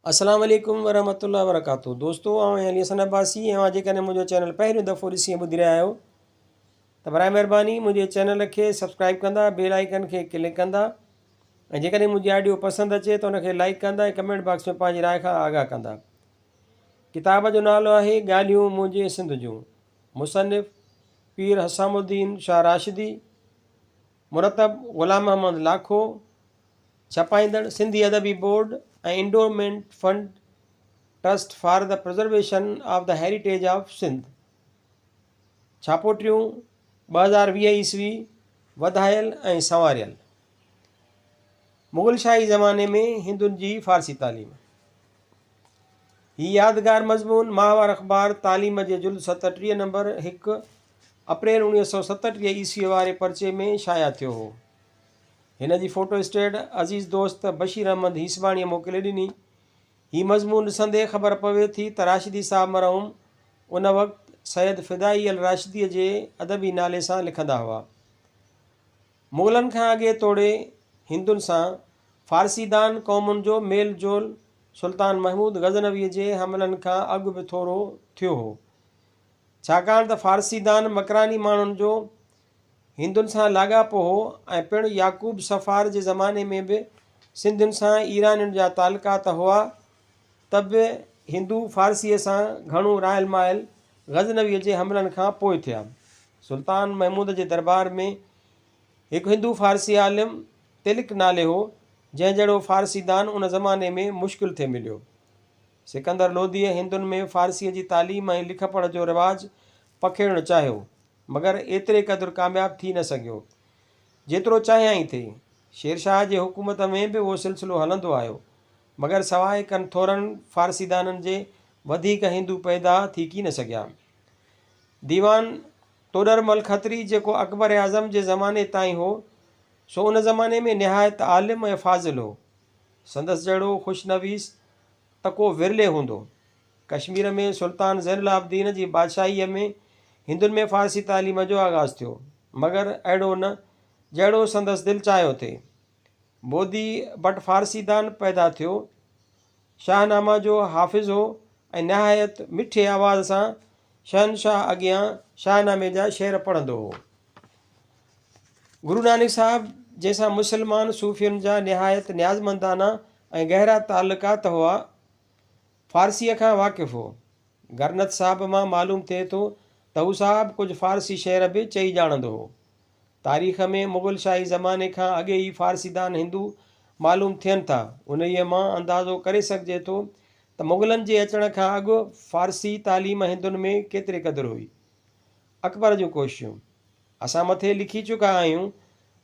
السلام عليڪم ورحمة الله وبرڪاته دوستو آئون آهيان علي حسن عباسي ۽ اوهان جيڪڏهن منهنجو چينل پهريون دفعو ڏسي ۽ ٻڌي رهيا آهيو ته برائي مهرباني منهنجي چينل کي سبسڪرائب ڪندا بيل آئيڪن کي ڪلڪ ڪندا ۽ جيڪڏهن منهنجي آڊيو پسند اچي ته ان کي لائڪ ڪندا ۽ ڪمينٽ باڪس ۾ پنهنجي راء کان آگاهه ڪندا. ڪتاب جو نالو آهي ڳالهيون منهنجي سنڌ جون مصنف پير حسام الدين شاهه راشدي مرتب غلام Muhammad Lakho ڇپائيندڙ Sindhi Adabi board ۽ endowment fund trust for the preservation of the heritage of Sindh. ڇاپو ٽيون، 2020 عيسوي، وڌايل ۽ سنواريل. مغل شاهي زماني ۾ هندن جي فارسي تعليم. هي يادگار مضمون ماهوار اخبار تعليم جي جلد 37 نمبر هڪ اپريل 1937 عيسويء واري پرچي ۾ شايع ٿيو هو. هن جي فوٽو اسٽيٽ عزيز دوست بشير احمد هيسباڻيء موڪلي ڏني. هي مضمون ڏسندي خبر پوي ٿي ته راشدي صاحب مرحوم ان وقت سيد فدائي الراشديء جي ادبي نالي سان لکندا هئا. مغلن کان اڳي توڙي هندن سان فارسي دان قومن جو ميل جول سلطان محمود غزنويء جي حملن کان اڳ به ٿورو ٿيو هو. ڇاڪاڻ ته فارسي دان مڪراني ماڻهن جو هندن سان لاڳاپو هو ۽ پڻ يعقوب صفار جي زماني ۾ به سنڌين سان ايرانين جا تعلقات هئا ته به هندو فارسيء سان گهڻو رائل مائل غزنويء جي حملن کان پوء ٿيا. سلطان محمود جي دربار ۾ هڪ هندو فارسي عالم تلڪ نالي هو، جنهن جهڙو فارسي دان ان زماني ۾ مشڪل ٿي مليو. سڪندر لوڌيء هندن ۾ فارسيء جي تعليم ۽ لکپڙهه جو رواج پکيڙڻ چاهيو. مگر ايتري قدر ڪامياب ٿي نه سگهيو، جيترو چاهيائين ٿي. شيرشاهه جي حڪومت ۾ به اهو سلسلو هلندو آيو، مگر سواء ڪن ٿورن فارسيدانن جي وڌيڪ هندو پيدا ٿي ڪين سگهيا. ديوان توڏرمل کتري جيڪو اڪبر اعظم جي زماني تائين هو، سو ان زماني ۾ نهايت عالم ۽ فاضل هو. سندس جهڙو خوشنويس ته ڪو ورلي هوندو. ڪشمير ۾ سلطان زين العابدين جي بادشاهيء ۾ هندن ۾ فارسي تعليم جو آغاز ٿيو، مگر اهڙو نه جهڙو سندس دل چاهيو ٿي. بودي بٽ فارسي دان پيدا ٿيو. شاهنامه جو حافظ هو ۽ نهايت مٺي آواز سان شهنشاهه اڳيان شاهنامي جا شعر پڙهندو هو. گرو نانڪ صاحب جنهن سان مسلمان صوفين جا نهايت نيازمندانه ۽ گهرا تعلقات هئا، فارسيء کان واقف هو. گرنٿ صاحب مان معلوم ٿئي ٿو ته هو صاحب ڪجهه فارسي شعر به چئي ڄاڻندو هو. تاريخ ۾ مغل شاهي زماني کان اڳي ئي فارسيدان هندو معلوم ٿين ٿا. انهيء مان اندازو ڪري سگهجي ٿو ته مغلن جي اچڻ کان اڳ فارسي تعليم هندن ۾ ڪيتري قدر هئي. اڪبر جون ڪوششون. اسان مٿي لکي چڪا آهيون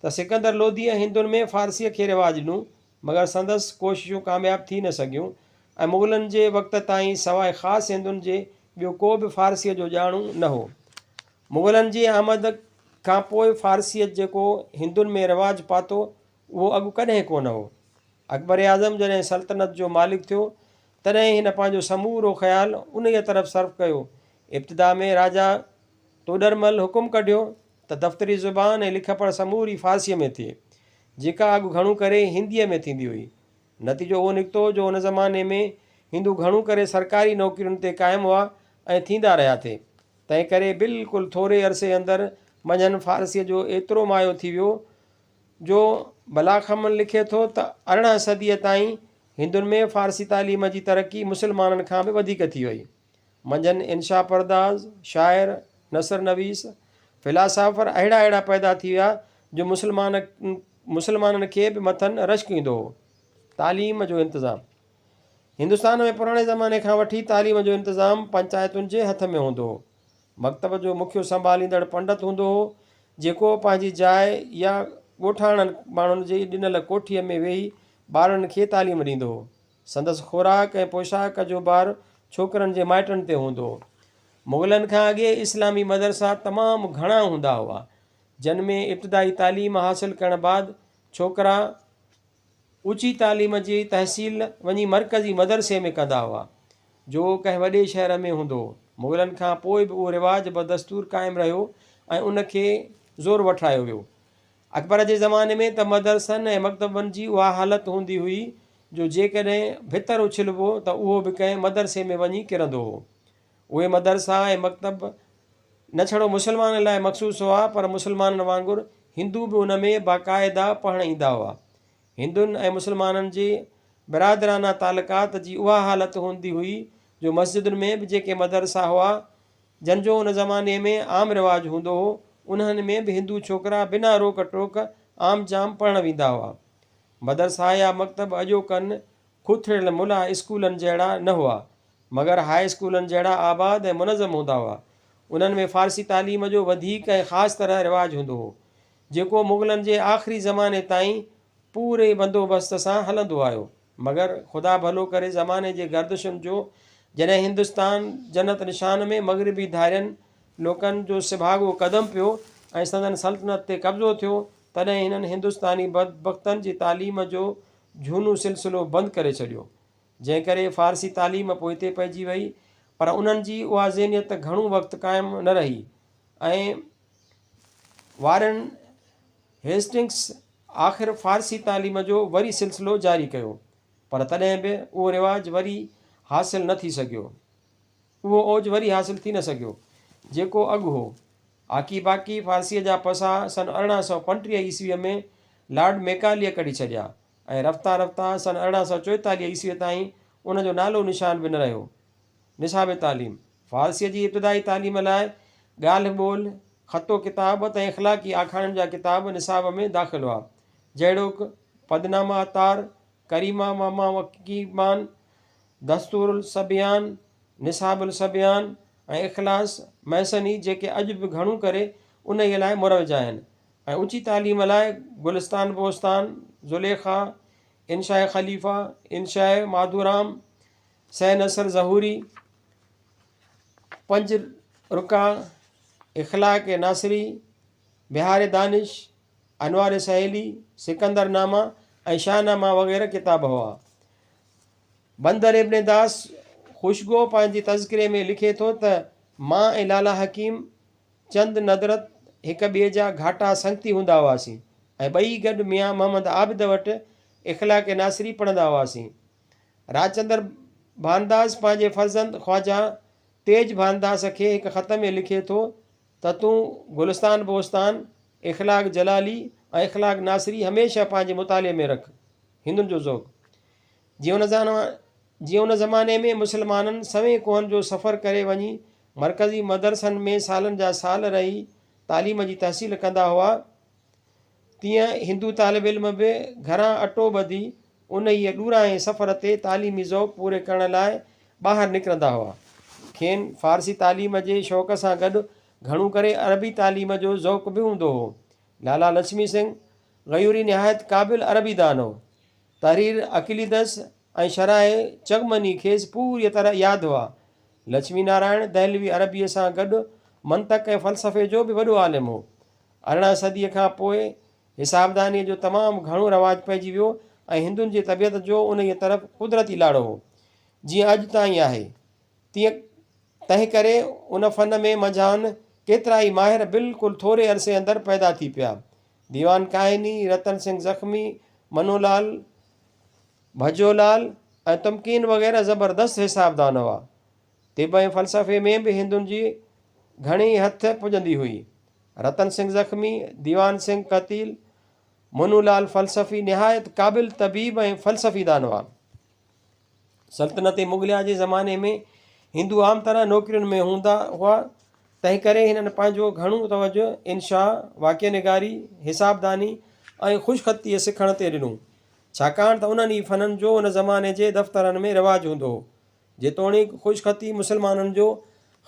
ته سڪندر لوڌيء هندن ۾ فارسيء کي رواج ڏنو، مگر سندس ڪوششون ڪامياب ٿي نه سگهيون ۽ مغلن جي وقت تائين سواء خاص هندن جي ٻيو ڪو به فارسيء جو ڄاڻو نه هو. مغلن جي آمد کان پوء فارسيء جيڪو هندن ۾ رواج پاتو، اهو اڳ ڪڏهن ڪونه هو. اڪبر اعظم جڏهن سلطنت جو مالڪ ٿيو، تڏهن هن پنهنجو سمورو خيال انهيء طرف صرف ڪيو. ابتدا ۾ راجا توڏرمل حڪم ڪڍيو ته دفتري زبان ۽ لکپڙهه سموري فارسيء ۾ ٿئي، جيڪا اڳ گهڻو ڪري هنديء ۾ ٿيندي هئي. نتيجو اهو نڪتو جو ان زماني ۾ هندو گهڻو ڪري سرڪاري نوڪرين تي قائم هئا ۽ ٿيندا رهيا ٿي. تنهنڪري بلڪل ٿوري عرصي اندر منجهن فارسيء جو ايترو مايو ٿي ويو جو بلاخمن لکي ٿو ته 18 صديء تائين هندن ۾ فارسي تعليم جي ترقي مسلمانن کان به وڌيڪ ٿي وئي. منجهن انشا پرداز، شاعر، نثر نويس، فلاسافر اهڙا اهڙا پيدا ٿي ويا جو مسلمان مسلمانن کي به مٿن رشڪ ايندو هو. تعليم جو انتظام، هندستان ۾ پراڻي زماني کان وٺي تعليم جو انتظام پنچائتن جي هٿ ۾ هوندو هو. مڪتب جو مکيو سنڀاليندڙ پنڊت هوندو هو، جيڪو پنهنجي جاء يا ڳوٺاڻن ماڻهن جي ڏنل ڪوٺيء ۾ ويهي ٻارڙن کي تعليم ڏيندو هو. سندس خوراڪ ۽ پوشاڪ جو بار ڇوڪرن جي مائٽن تي هوندو هو. مغلن کان اڳي اسلامي مدرسا تمام گهڻا هوندا هئا، جن ۾ ابتدائي تعليم حاصل ڪرڻ بعد ڇوڪرا اوچي تعليم جي تحصيل وڃي مرڪزي مدرسي ۾ ڪندا هئا، جو ڪنهن وڏي شهر ۾ هوندو هو. مغلن کان پوء به اهو رواج بدستور قائم رهيو ۽ ان کي زور وٺرايو ويو. اڪبر جي زماني ۾ ته مدرسن ۽ مڪتبن جي اها حالت هوندي هئي جو جيڪڏهن ڀتر اڇلبو ته اهو به ڪنهن مدرسي ۾ وڃي ڪرندو هو. اهي مدرسا ۽ مڪتب نه ڇڙو مسلمانن لاء مخصوص هئا پر مسلمانن وانگر هندو به ان ۾ باقاعده پڙهڻ ايندا هئا. هندن ۽ مسلمانن جي برادرانه تعلقات جي اها حالت هوندي هئي جو مسجدن ۾ به جيڪي مدرسا هئا جن جو ان زماني ۾ عام رواج هوندو هو انهن ۾ به هندو ڇوڪرا بنا روڪ ٽوڪ عام جام پڙهڻ ويندا هئا. مدرسا يا مڪتب اڄوڪن کوٿڙيل ملا اسڪولن جهڙا نه هئا، مگر هاء اسڪولن جهڙا آباد ۽ منظم هوندا هئا. انهن ۾ فارسي تعليم جو وڌيڪ ۽ خاص طرح رواج هوندو هو، جيڪو مغلن جي آخري زماني تائين پوري بندوبست سان هلندو آيو. مگر خدا ڀلو ڪري زماني جي گردشن جو جڏهن هندستان جنت نشان ۾ مغربي ڌارين لوڪن جو سڀاڳو قدم پيو ۽ سندن سلطنت تي قبضو ٿيو، تڏهن هنن هندستاني بدبختن جي تعليم جو جهونو سلسلو بند ڪري ڇڏيو، جنهن ڪري فارسي تعليم پوئتي پئجي وئي، پر انهن جي اها ذهنيت گهڻو وقت قائم نه رهي ۽ وارن هيسٽنگس آخر فارسي تعليم جو وري سلسلو جاري ڪيو، پر تڏهن به اهو رواج وري حاصل نه ٿي سگهيو. اهو اوج وري حاصل ٿي نه سگهيو، جيڪو اڳ هو. آقي باقي فارسيء جا پساهه سن 1835 عيسويء ۾ لارڊ ميڪاليء ڪڍي ڇڏيا ۽ رفته رفته سن 1844 عيسويء تائين ان جو نالو نشان به نه رهيو. نصاب تعليم، فارسيء جي ابتدائي تعليم لاء ڳالهه ٻولهه، خط و ڪتابت ۽ اخلاقي آکاڻين جا ڪتاب نصاب ۾ داخل هئا، جهڙوڪ، پدنامه عطار، ڪريما ماما وڪيمان، دستور الصبيان، نصاب الصبيان ۽ اخلاص محسني جيڪي اڄ به گهڻو ڪري انهيء لاء مروج آهن ۽ اوچي تعليم لاء گلستان بوستان، زليخا، انشاء خليفه، انشاء ماڌورام، سه نثر ظهوري، پنج رقعه، اخلاق ناصري، بهار دانش، انوار سهيلي، سڪندر نامه ۽ شاهنامه وغيره ڪتاب هئا. بندر ابن داس خوشگو پنهنجي تذڪري ۾ لکي ٿو ته مان ۽ لالا حڪيم چند ندرت هڪ ٻئي جا گهاٽا سنگتي هوندا هئاسين ۽ ٻئي گڏ ميان محمد عابد وٽ اخلاق ناصري پڙهندا هئاسين. راجچندر ڀانداس پنهنجي فرزند خواجه تيج ڀانداس کي هڪ خط ۾ لکي ٿو ته تون گلستان بوستان، اخلاق جلالي ۽ اخلاق ناصري هميشه پنهنجي مطالعي ۾ رک. هندن جو ذوق. جيئن ان زماني ۾ مسلمانن سوين ڪوهن جو سفر ڪري وڃي مرڪزي مدرسن ۾ سالن جا سال رهي تعليم جي تحصيل ڪندا هئا، تيئن هندو طالب علم به گهران اٽو ٻڌي انهيء ڏورانهين سفر تي تعليمي ذوق پوري ڪرڻ لاء ٻاهر نڪرندا هئا. کين فارسي تعليم جي شوق سان گڏ گهڻو ڪري عربي تعليم جو ذوق به هوندو هو. لالا لڇمي سنگهه غيوري نهايت قابل عربي دان هو. تحرير اقليدس ۽ شرح چغمني کيس پوريء طرح ياد هئا. لڇمي نارائڻ دهلوي عربيء سان گڏ منطق ۽ فلسفي جو به وڏو عالم هو. 18 صديء کان پوء حسابدانيء جو تمام گهڻو رواج پئجي ويو ۽ هندن جي طبيعت جو انهيء طرف قدرتي لاڙو هو، جيئن اڄ تائين آهي، تيئن تنهنڪري ان فن ۾ منجهائن ڪيترائي ماهر بلڪل ٿوري عرصي اندر پيدا ٿي پيا. ديوان ڪاهني، رتن سنگهه زخمي، منولال، ڀجولال ۽ تمڪين وغيره زبردست حسابدان هئا. طب ۽ فلسفي ۾ به هندن جي گهڻي هٿ پڄندي هئي. رتن سنگهه زخمي، ديوان سنگهه قتيل، منولال فلسفي نهايت قابل طبيب ۽ فلسفي دان هئا. سلطنت مغليه جي زماني ۾ هندو عام طرح نوڪرين ۾ هوندا هئا، تنهنڪري هنن پنهنجو گهڻو توجهه انشاء، واقع نگاري، حسابداني ۽ خوشخطيء سکڻ تي ڏنو، ڇاڪاڻ ته انهن ئي فنن جو ان زماني جي دفترن ۾ رواج هوندو هو. جيتوڻيڪ خوشخطي مسلمانن جو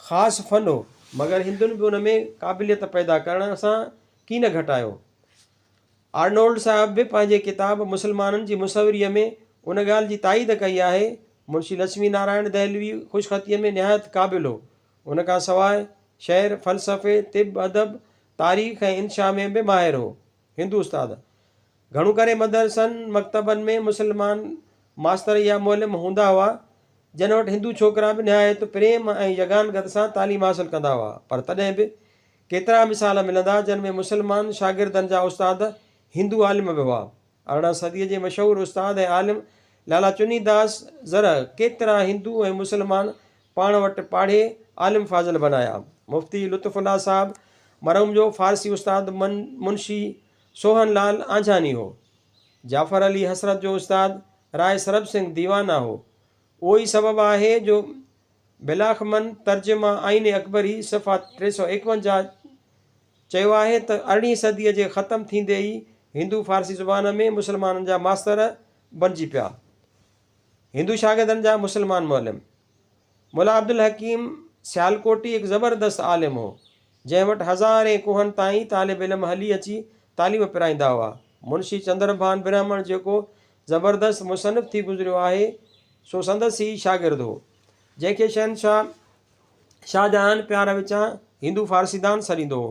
خاص فن هو، مگر هندن به ان ۾ قابليت پيدا ڪرڻ سان ڪين گهٽايو. آرنولڊ صاحب به پنهنجي ڪتاب مسلمانن جي مصوريء ۾ ان ڳالهه جي تائيد ڪئي آهي. منشي لڇمي نارائڻ دهلوي خوشخطيء ۾ نهايت قابل هو. ان کان سواء شعر، فلسفي، طب، ادب، تاريخ ۽ انشاء ۾ به ماهر هو. هندو استاد گهڻو ڪري مدرسن، مڪتبن ۾ مسلمان ماستر يا معلم هوندا هئا، جن وٽ هندو ڇوڪرا به نهايت پريم ۽ يگانگت سان تعليم حاصل ڪندا هئا، پر تڏهن به ڪيترا مثال ملندا جن ۾ مسلمان شاگردن جا استاد هندو عالم به هئا. 18 صديء جي مشهور استاد ۽ عالم لالا چني داس زرع ڪيترا هندو ۽ مسلمان پاڻ وٽ پاڙهي عالم فاضل بنايا. مفتي لطف الله صاحب مرحوم جو فارسي استاد منشي سوهن لال آنجهاني هو. جعفر علي حسرت جو استاد راء سرب سنگهه ديوانه هو. اهو ئي سبب آهي جو بلاخمن ترجمه آئين اڪبري صفحه 351 چيو آهي ته ارڙهين صديء جي ختم ٿيندي ئي هندو فارسي زبان ۾ مسلمانن جا ماستر بنجي پيا. هندو شاگردن جا مسلمان معلم. ملا عبدالحڪيم سيالڪوٽي هڪ زبردست عالم هو، جنهن وٽ هزارين ڪوهن تائين طالب علم هلي اچي تعليم پرائيندا هئا. منشي چندر ڀان برهمڻ جيڪو زبردست مصنف ٿي گذريو آهي، سو سندس ئي شاگرد هو، جنهن کي شهنشاهه شاهجهان پيار وچان هندو فارسيدان سڏيندو هو.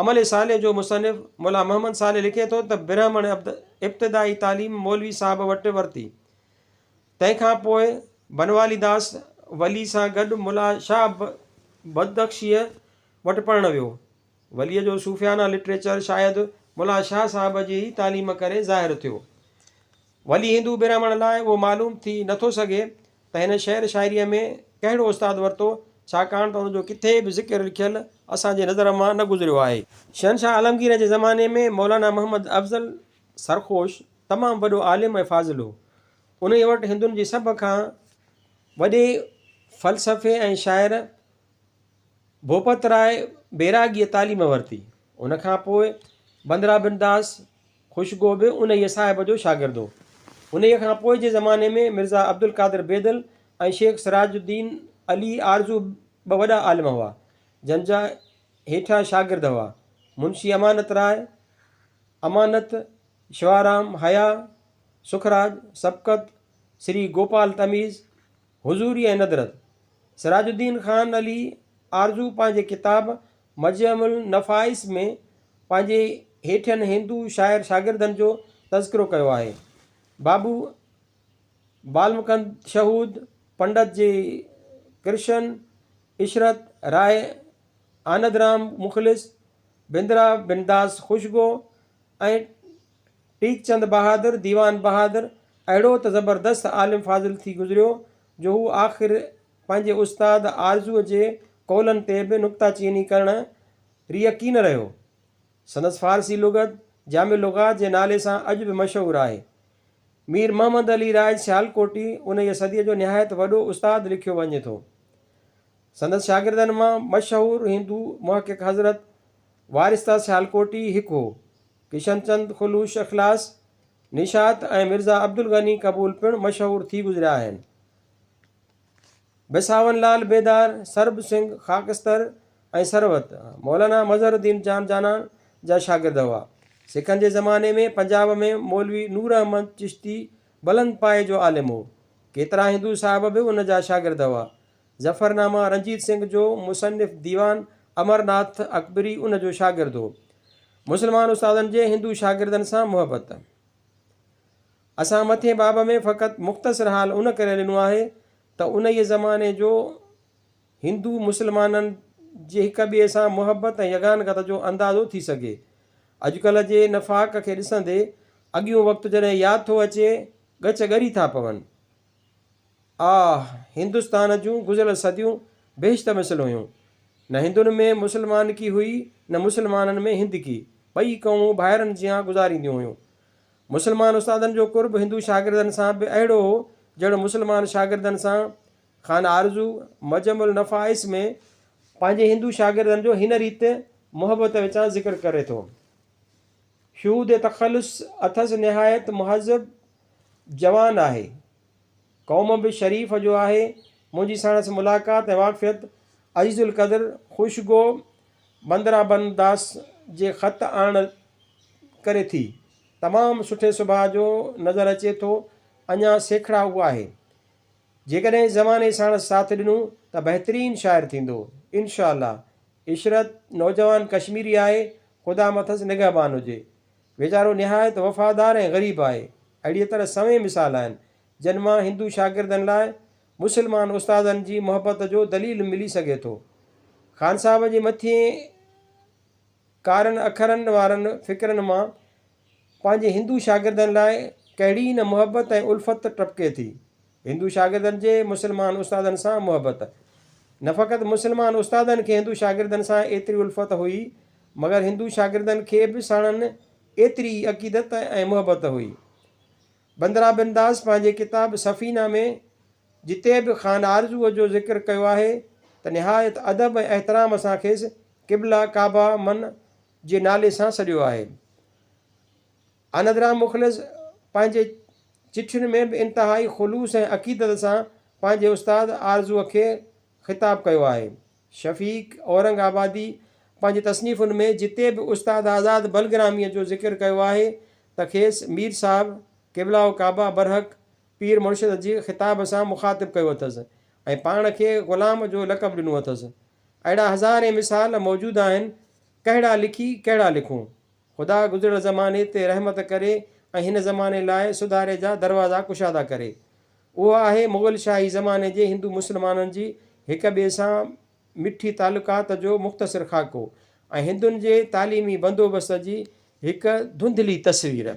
عمل صالح جو مصنف ملا محمد صالح لکي ٿو ته برهمڻ ابتدائي تعليم مولوي صاحب وٽ ورتي. تنهن کان پوء بنوالي داس ولي سان گڏ ملا شاهه بدخشيء وٽ پڙهڻ ويو. وليء جو صوفيانه لٽريچر شايد ملا شاهه صاحب جي ئي تعليم ڪري ظاهر ٿيو. ولي هندو برهمڻ لاء اهو معلوم ٿي نٿو سگهي ته هن شعر شاعريء ۾ ڪهڙو استاد ورتو، ڇاڪاڻ ته ان جو ڪٿي به ذڪر لکيل اسان جي نظر مان نه گذريو آهي. شهنشاهه عالمگير جي زماني ۾ مولانا محمد افضل سرخوش تمام وڏو عالم ۽ فاضل هو. انهيء وٽ هندن جي سڀ کان وڏي فلسفي ۽ شاعر ڀوپت راء بيراڳيء تعليم ورتي. ان کان پوء بندرابن داس خوشگو به انهيء صاحب جو شاگرد هو. انهيء کان پوء جي زماني ۾ مرزا عبدالقادر بيدل ۽ شيخ سراج الدين علي آرزو ٻه وڏا عالم هئا، جن جا هيٺيان شاگرد هئا، منشي امانت راء، امانت، شوارام، حيا، سکراج، سبقت، سري گوپال تميز، حضوري ۽ ندرت. سراج الدين خان علي آرزو پنهنجي ڪتاب مجمع النفائس ۾ پنهنجي هيٺين هندو شاعر شاگردن جو تذڪرو ڪيو آهي. بابو بالمڪند شهود، پنڊت جي ڪرشن، عشرت، راء آندرام مخلص، بندرا بنداس خوشگو ۽ ٽيڪچند بهادر، ديوان بهادر، اهڙو ته زبردست عالم فاضل ٿي گذريو جو هو آخر پنهنجي استاد آرزوء جي قولن تي به نڪته چيني ڪرڻ ريقين رهيو. سندس فارسي لغت جامع اللغات جي نالي سان اڄ به مشهور آهي. مير محمد علي راء سيالڪوٽي انهيء صديء جو نهايت وڏو استاد لکيو وڃي ٿو. سندس شاگردن مان مشهور هندو محقق حضرت وارثه سيالڪوٽي هڪ هو. ڪشنچند خلوص اخلاص، نشاط ۽ مرزا عبدالغني قبول پڻ مشهور ٿي گذريا آهن. بساون لال بيدار، سرب سنگهه خاڪستر ۽ ثروت، مولانا مظهر الدين جان جانان جا شاگرد هئا. سکن جي زماني ۾ پنجاب ۾ مولوي نور احمد چشتي بلند پايي جو عالم هو. ڪيترا هندو صاحب به ان جا شاگرد هئا. ظفرنامه رنجيت سنگهه جو مصنف ديوان امرناٿ اڪبري ان جو شاگرد هو. مسلمان استادن جي هندو شاگردن سان محبت. اسان مٿين باب ۾ فقط مختصر حال ان ڪري ڏنو آهي ته انهيء زماني جو هندو مسلمانن جي هڪ ٻئي سان محبت ۽ يگانگت جو اندازو ٿي سگهي. اڄڪلهه جي نفاق کي ڏسندي اڳيون وقت جڏهن ياد ٿو اچي ڳچ ڳري ٿا پون. آه! هندستان جون گذريل صديون بهشت مثل هيون. نه هندن ۾ مسلمانڪي هئي نه مسلمانن ۾ هندڪي. ٻئي قومون ڀائرن جيان گذارينديون هيون. مسلمان استادن جو قرب هندو شاگردن سان به اهڙو هو جهڙو مسلمان شاگردن سان. خان آرزو مجمع النفائس ۾ پنهنجي هندو شاگردن جو هن ريت محبت وچان ذڪر ڪري ٿو. شهود تخلص اٿس نهايت مهذب جوان آهي. قوم به شريف جو آهي. منهنجي ساڻس ملاقات ۽ واقفيت عزيز القدر خوشگو بندرابن داس جي خط آڻڻ ڪري ٿي. تمام سٺي سڀاء جو نظر اچي ٿو. اڃا سيکڙائو آهي. جيڪڏهن زماني ساڻس ساٿ ڏنو ته بهترين شاعر ٿيندو. انشاء الله. عشرت نوجوان ڪشميري آهي. خدا مٿس نگهبان هجي. ويچارو نهايت وفادار ۽ غريب آهي. اهڙيء طرح سوين مثال آهن، جن مان هندو شاگردن لاء مسلمان استادن جي محبت جو دليل ملي سگهي ٿو. خان صاحب جي مٿين ڪارن اکرن وارن فقرن مان پنهنجي هندو شاگردن لاء ڪهڙي نه محبت ۽ الفت ٽپڪي ٿي. هندو شاگردن جي مسلمان استادن سان محبت. نه فقط مسلمان استادن کي هندو شاگردن سان ايتري الفت هئي، مگر هندو شاگردن کي به ساڻن ايتري ئي عقيدت ۽ محبت هئي. بندرابن داس پنهنجي ڪتاب سفينه ۾ جتي به خان آرزوء جو ذڪر ڪيو آهي ته نهايت ادب ۽ احترام سان کيس قبله ڪعبه من جي نالي سان سڏيو آهي. آنندرام مخلص پنهنجي چٺين ۾ به انتهائي خلوص ۽ عقيدت سان پنهنجي استاد آرزوء کي خطاب ڪيو آهي. شفيق اورنگ آبادي پنهنجي تصنيفن ۾ جتي به استاد آزاد بلگراميء جو ذڪر ڪيو آهي ته کيس مير صاحب، قبله و ڪعبه برحق، پير مرشد جي خطاب سان مخاطب ڪيو اٿس ۽ پاڻ کي غلام جو لقب ڏنو اٿس. اهڙا هزارين مثال موجود آهن، ڪهڙا لکي ڪهڙا لکون. خدا گذريل زماني تي رحمت ڪري ۽ هن زماني لاء سڌاري جا دروازا ڪشادا ڪري. اهو آهي مغل شاهي زماني جي هندو مسلمانن جي هڪ ٻئي سان مٺي تعلقات جو مختصر خاڪو ۽ هندن جي تعليمي بندوبست جي هڪ ڌنڌلي تصوير.